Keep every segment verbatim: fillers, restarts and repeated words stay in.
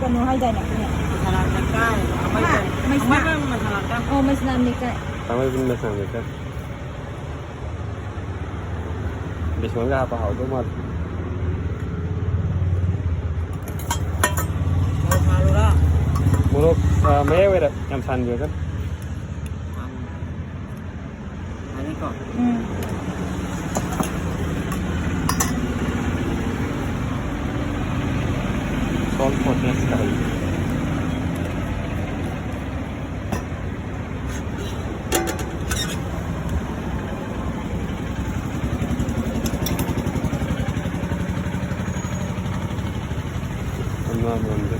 ꯀꯩꯅꯣ ꯍꯥꯏꯗꯥꯏꯅꯦ? ꯃꯁꯥꯂꯥ ꯂꯩꯀꯥꯏ, ꯍꯥ? ꯃꯩꯁꯅꯥ꯫ ꯃꯩꯁꯅꯥ꯫ ꯃꯩꯁꯅꯥ ꯃꯁꯥꯂꯥ ꯂꯩꯀꯥꯏ꯫ ꯑꯣ, ꯃꯩꯁꯅꯥ ꯂꯩꯀꯥꯏ꯫ ꯊꯥꯡꯃꯩꯕꯟ ꯃꯩꯁꯅꯥ ꯂꯩꯀꯥꯏ꯫ ꯕꯦꯁꯣꯟꯒ ꯍꯥꯞꯄ ꯍꯥꯎꯗꯧ ꯃꯥꯜꯂꯦ꯫ ꯃꯣꯔꯣꯛ ꯁꯥꯍꯜꯂꯨꯔꯥ? ꯃꯣꯔꯣꯛ, ꯑ, ꯃꯌꯥꯏ ꯑꯣꯏꯔꯞ, ꯌꯥꯝ ꯁꯥꯍꯟꯕꯤꯔꯒ꯫ ꯌꯥꯅꯤꯀꯣ? ꯎꯝ꯫ Salt for taste ꯀ ꯍꯥꯏ꯫ ꯑꯃ ꯃꯨꯟꯗꯦ꯫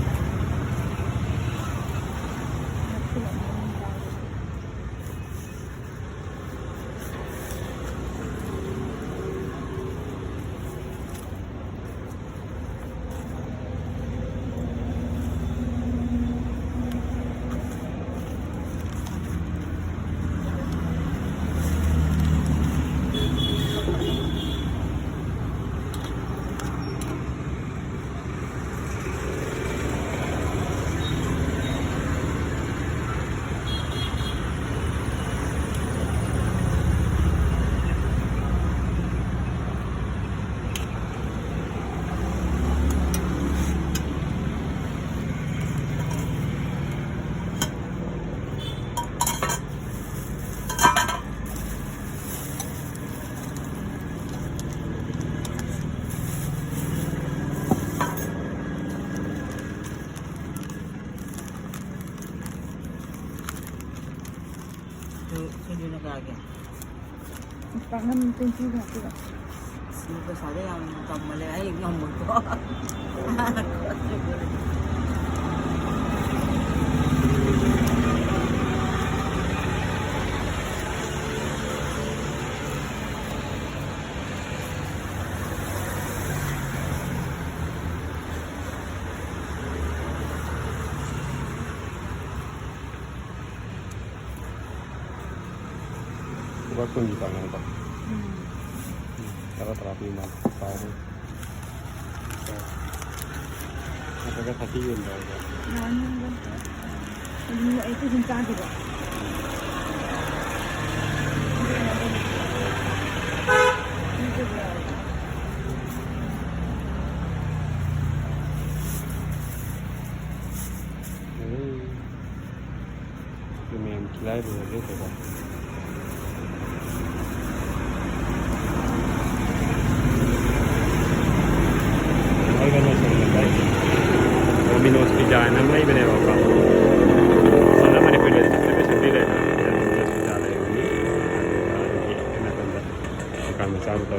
ꯑꯗꯨ ꯀꯩꯅꯣꯅ ꯀꯌꯥꯒꯤ? ꯄꯥꯛꯅꯝ twenty ꯒ ꯍꯥꯞꯄꯤꯔꯣ? ꯑꯁ, ꯅꯪ ꯄꯩꯁꯥꯗꯣ ꯌꯥꯝ ꯇꯝꯃꯜꯂꯦ, ꯑꯩ ꯉꯝꯃꯣꯏꯀꯣ꯫ ꯂꯨꯄꯥ ꯀꯨꯟꯒꯤ ꯄꯥꯛꯅꯝꯀꯣ꯫ ꯎꯝ꯫ ꯇꯔꯥ ꯇꯔꯥ ꯄꯤ ꯃꯥꯜꯂꯦ꯫ ꯀꯥꯎꯔꯦ꯫ ꯈꯔ ꯈꯔ ꯊꯥꯔꯇꯤ ꯌꯣꯟꯕ ꯍꯥꯏꯕ꯫ ꯌꯥꯅꯤ꯫ ꯑꯗꯨꯝ ꯑꯩ ꯀꯩꯁꯨꯝ ꯆꯥꯗꯦꯕ꯫ ꯑꯗꯨ ꯃꯌꯥꯝ ꯈꯤꯂꯥꯏ ꯂꯣꯏꯔꯦ ꯀꯩꯀꯥ꯫ ꯑꯩꯒ ꯂꯣꯏꯁꯤꯟꯕꯗ ꯗꯣꯃꯤꯅꯣꯁ ꯄꯤꯖꯥ ꯍꯥꯏꯅ ꯑꯃ ꯂꯩꯕꯅꯦꯕꯀꯣ꯫ ꯑꯗꯨꯅ ꯃꯅꯤꯄꯨꯔꯗ ꯂꯣꯏꯁꯤꯟꯕꯤ ꯂꯩꯕ ꯗꯣꯃꯤꯅꯣꯁ ꯄꯤꯖꯥ ꯂꯩꯕꯅꯤ꯫ ꯑꯗꯨꯒ ꯑꯗꯨꯒꯤ ꯅꯥꯀꯟꯗ ꯗꯨꯀꯥꯟ ꯃꯆꯥ ꯑꯃ ꯇꯧꯔꯦ꯫